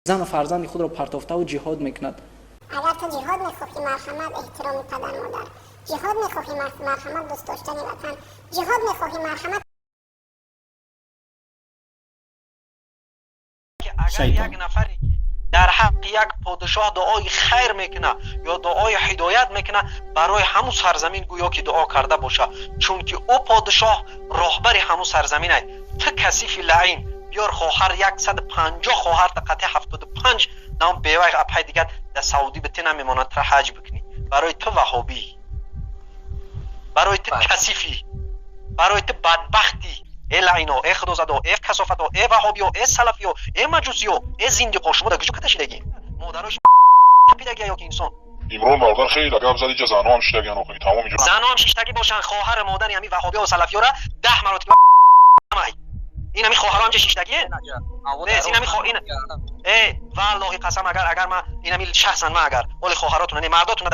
Зану фарзанди худро партофтаву ҷиҳод мекунад. Агар ту ҷиҳод мехоҳӣ, марҳамат, эҳтироми падар модар. Ҷиҳод мехоҳӣ, марҳамат, дӯст доштани ватан. Ҷиҳод мехоҳӣ, марҳамат. Агар як нафаре ки дар ҳаққи як подшоҳ дуои хайр мекунад ё дуои ҳидоят мекунад, барои ҳамун сарзамин гӯё ки дуо карда бошад, чунки ӯ подшоҳ роҳбари ҳамун сарзамин аст. Ту касифи лаин, биёр хоҳар 150 хоҳар қати 75 нам бевай апай дигар дар Саудӣ бите намемонад, тра ҳаҷ бикунӣ. Барои ту ваҳобӣ, барои ту касифӣ, барои ту бадбахтӣ. Э лаино, э худозадо, э касофато, э ваҳобиё, э салафиё, э маҷусиё, э зиндиқо, шумо дар куҷо каташидагӣ? Модарош пидагия ё ки инсон? Имрон бародар, хеле гап зад, иҷа занҳо ҳам шиштагиан, охи тамом иҷо. Занҳо ҳам шиштагӣ бошанд, хоҳари модари ҳамин ваҳобиё салафиёра 10 маротиба май. Ин ҳамин хоҳаро ҳамҷа шиштагие? Нес, ин ҳамин ин э валлоҳи қасам, агар ма ин ҳамин шахсан ма агар оли хоҳаротуна не мардотуна,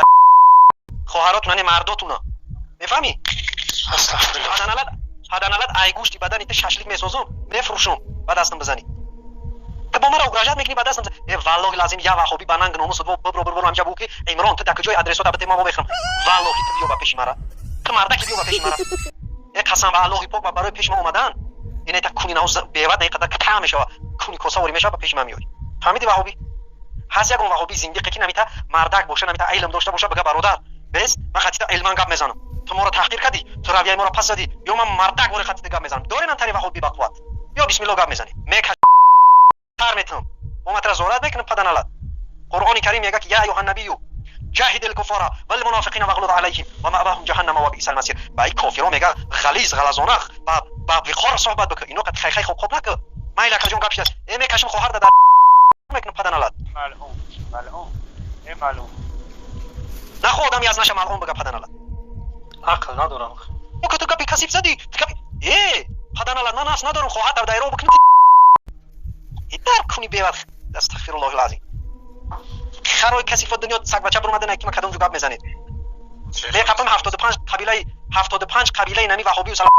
хоҳаротуна не мардотуна, мефаҳмӣ? Астағфируллоҳ. Паданалат, ай гӯшти бадани ту шашлик месозум, мефурӯшум, ба дастам бизанӣ. Ту бо мара угрожать мекунӣ, ба дастам. Э валлоҳи лазим, я ваҳобӣ ба нанг номус бибро, бибро ҳамҷа бу ки Имрон, ту дар куҷои адресота бите, ма мехӯрам. Валлоҳи ту биё ба пеши мара. Ту мардаки биё ба пеши мара. Э қасам ба Аллоҳи пок, ба барои пеши ма омадан. Ина та куни нав бевад на қадар ката мешава. Куни коса вори мешава, ба пеши ма меоӣ. Фаҳмидӣ, ваҳобӣ? Ҳаст ягон ваҳобӣ зиндиқе ки намита мардак боша, намита илм дошта боша, бага бародар. Бес, ман хатита илман гап мезанам. Ту моро таҳқир кардӣ, ту равияи моро пас задӣ, ё ман мардак вори хатита гап мезанам. Дорӣ ман тари ваҳобӣ ба қувват. Биё бисмилло гап мезанем. Мекашар метам. Мо матра зорат мекунам, паданалат. Қуръони Карим мегӯяд ки я айюҳан набию ҷаҳид алкуффара валмунофиқина вағлуд алайҳим ва маъваҳум ҷаҳаннама ва биъсал масир. Ба ин кофиро мега ғализ ғалазона ба виқор суҳбат бикун. Ино қад хай хай хоб хоб накун. Майла акаҷон, гап шидааст. Э мекашам хоҳар дар мекунам, паданалат. Малъун, малъун, э малъун. Нахо одами аз наша малъун бага, паданалат. Ақл надорам. Ока, ту гапи касиф задӣ. Ту гапи э паданалат, ман ас надорам хоҳар дар дайро бикунӣ. Дар куни бевад, астағфируллоҳил азим. Харои касифо дунё сагбача буромада на ки ма кадом ҷо гап мезанед. Меқапам 75 қабилаи, 75 қабилаи нами ваҳобию салам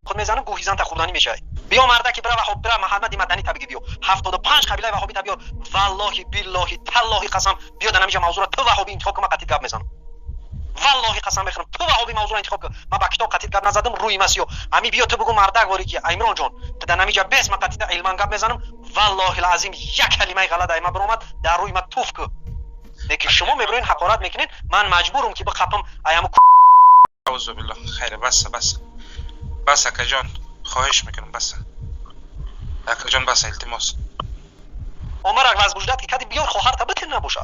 худ мезанам, гӯҳизанта хурданӣ мешавад. Биё мардаки, бира ваҳоб, бира Муҳаммади Маданӣ табиги биё. 75 қабилаи ваҳобӣ та биёр. Валлоҳи биллоҳи таллоҳи қасам, биё дар ҳаминҷа мавзура ту ваҳобӣ интихоб кун, ман қатъи гап мезанам. Валлоҳи қасам мехӯрам, ту ваҳобӣ мавзура интихоб кун. Ман ба китоб қатъи гап назадам, рӯи масиё. Ами биё ту бугу мардак ворӣ ки Имрон ҷон, ту дар ҳаминҷа бес, ман қатъи илман гап мезанам. Валлоҳи лазим, як калимаи ғалат ай ма биромад, дар рӯи ма туф кун. Лекин шумо мебироин ҳақорат мекунед, ман маҷбурум ки биқапам аяму. Аузу биллоҳ. Хайр, бас, бас. Бас, акаҷон, хоҳиш мекунам, бас. Акаҷон, бас, илтимос. Омарак возбуждать ки кади, биёр хоҳарта битин набоша.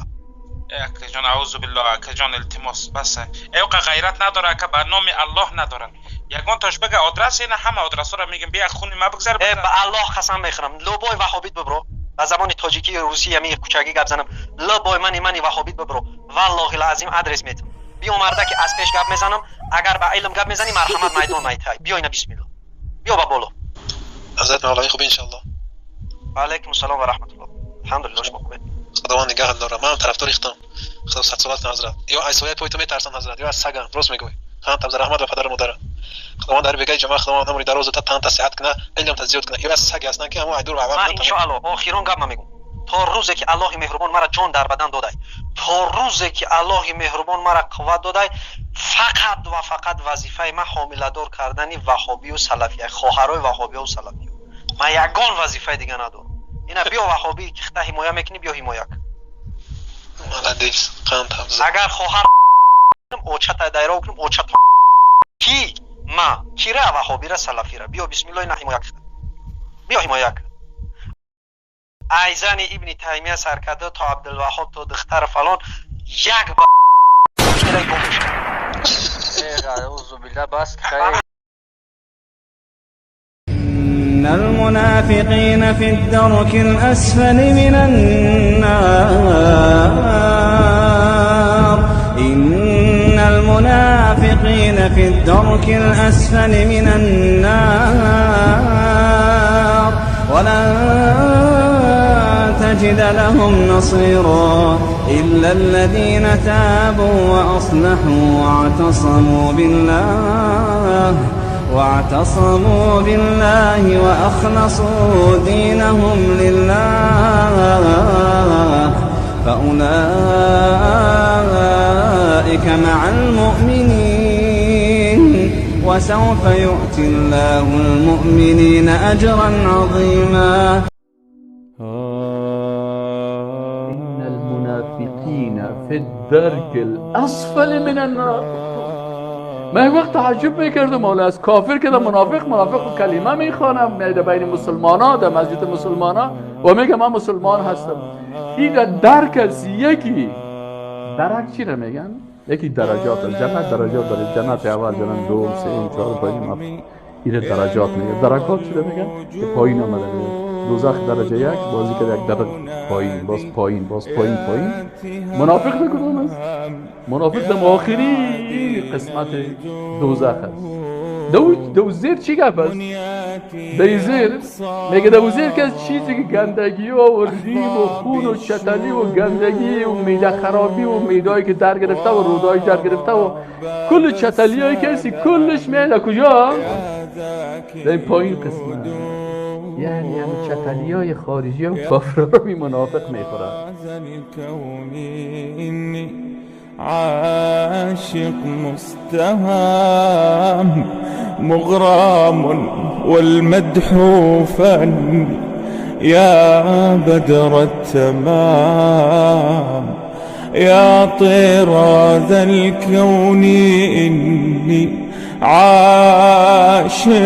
Э акаҷон, аузу биллоҳ, акаҷон, илтимос, бас. Э оқа ғайрат надора, ака, ба номи Аллоҳ надорад. Ягон тош бага адрес, ина ҳама адресҳоро мегӯям, бия хуни ма бигзар. Э ба Аллоҳ қасам мехӯрам, любой ваҳобит бибро. Ба забони тоҷикӣ, русӣ ами кучагӣ гап занам. Любой мани ваҳобит бибро. Валлоҳи лазим, адрес метам. Биё мардаки, аз пеш гап мезанам, агар ба илм гап мезанӣ, марҳамат, майдон майтай. Биё ина бисмилло. Биё ба боло. Ҳазрат Мавлавӣ, хуб иншаллоҳ. Ва алайкум ассалом ва раҳматуллоҳ. Алҳамдулиллоҳ, шумо хубед? Худованд нигаҳат дорад. Манам тарафдори худам. Худо садсолатон, ҳазрат. Ё аз сояи пои ту метарсам, ҳазрат, ё аз сагам. Рост мегӯй. Хан табза раҳмат ба падару модарат. Худованд дар бегаи ҷамоа, Худованд амри дарозу та танта сиҳат куна, илмта зиёд куна. Ё аз саге ҳастанд ки ҳамон айдур ва Ман иншоаллоҳ охирон гап ма мегӯм. То рӯзе ки Аллоҳи меҳрубон мара ҷон дар бадан додай, то рӯзе ки Аллоҳи меҳрубон мара қувват додай, фақат ва фақат вазифаи ман ҳомиладор кардани ваҳобию салафия, хоҳарои ваҳобиёву салафиё. Ман ягон вазифаи дига надорам. Ина биё ваҳобӣ ки хита ҳимоя мекунӣ, биё ҳимоя кун. Молодец, қан табза. Агар хоҳар очата дайро кунам, очата ки ма кира ваҳобира салафира, биё бисмиллоҳ, ина ҳимоя кун. Биё ҳимоя кун. Айзани Ибни Таймия саркарда то Абдулваҳоб, то духтар фалон, як ба гум мешавад. Аузу биллоҳ, бас, хайр. إن المنافقين في الدرك الأسفل من النار. إن المنافقين في الدرك الأسفل من النار ولن تجد لهم نصيرا إلا الذين تابوا وأصلحوا واعتصموا بالله. واعتصموا بالله وأخلصوا دينهم لله فأولئك مع المؤمنين وسوف يؤتي الله المؤمنين أجرا عظيما. إن المنافقين في الدرك الأسفل من النار. من یک وقت تعجب میکردم، حالا از کافر که منافق، منافق کلمه میخوانم، میاد بین مسلمان ها، در مسجد مسلمان ها و میگه من مسلمان هستم. این در درک از یکی درک چی رو میگن؟ یکی درجات است. جنت درجات داره، جنت اول، جنت دوم، سوم، چهارم، پنجم، هفتم. این درجات میگه. درکات چی رو میگن؟ که پایین آمده میگه. دوزخ درجه یک، بازی که یک درجه پایین، باز پایین، باز پایین، پایین. منافق به کدوم است؟ منافق در آخری قسمت دوزخ است. دو زیر چی گپ است؟ دو زیر میگه، دو زیر که از چیزی که گندگی و ریم و خون و چتلی و گندگی و میده خرابی و میدایی که در گرفته و رودایی در گرفته و کل چتلی های کسی کلش میاد کجا؟ در پایین قسمت. یعنی هم چتلی های خارجی و کافر رو می منافق میخورن. عاشق مستهام مغرام والمدح فن يا بدر التمام يا طير ذا الكون إني عاشق.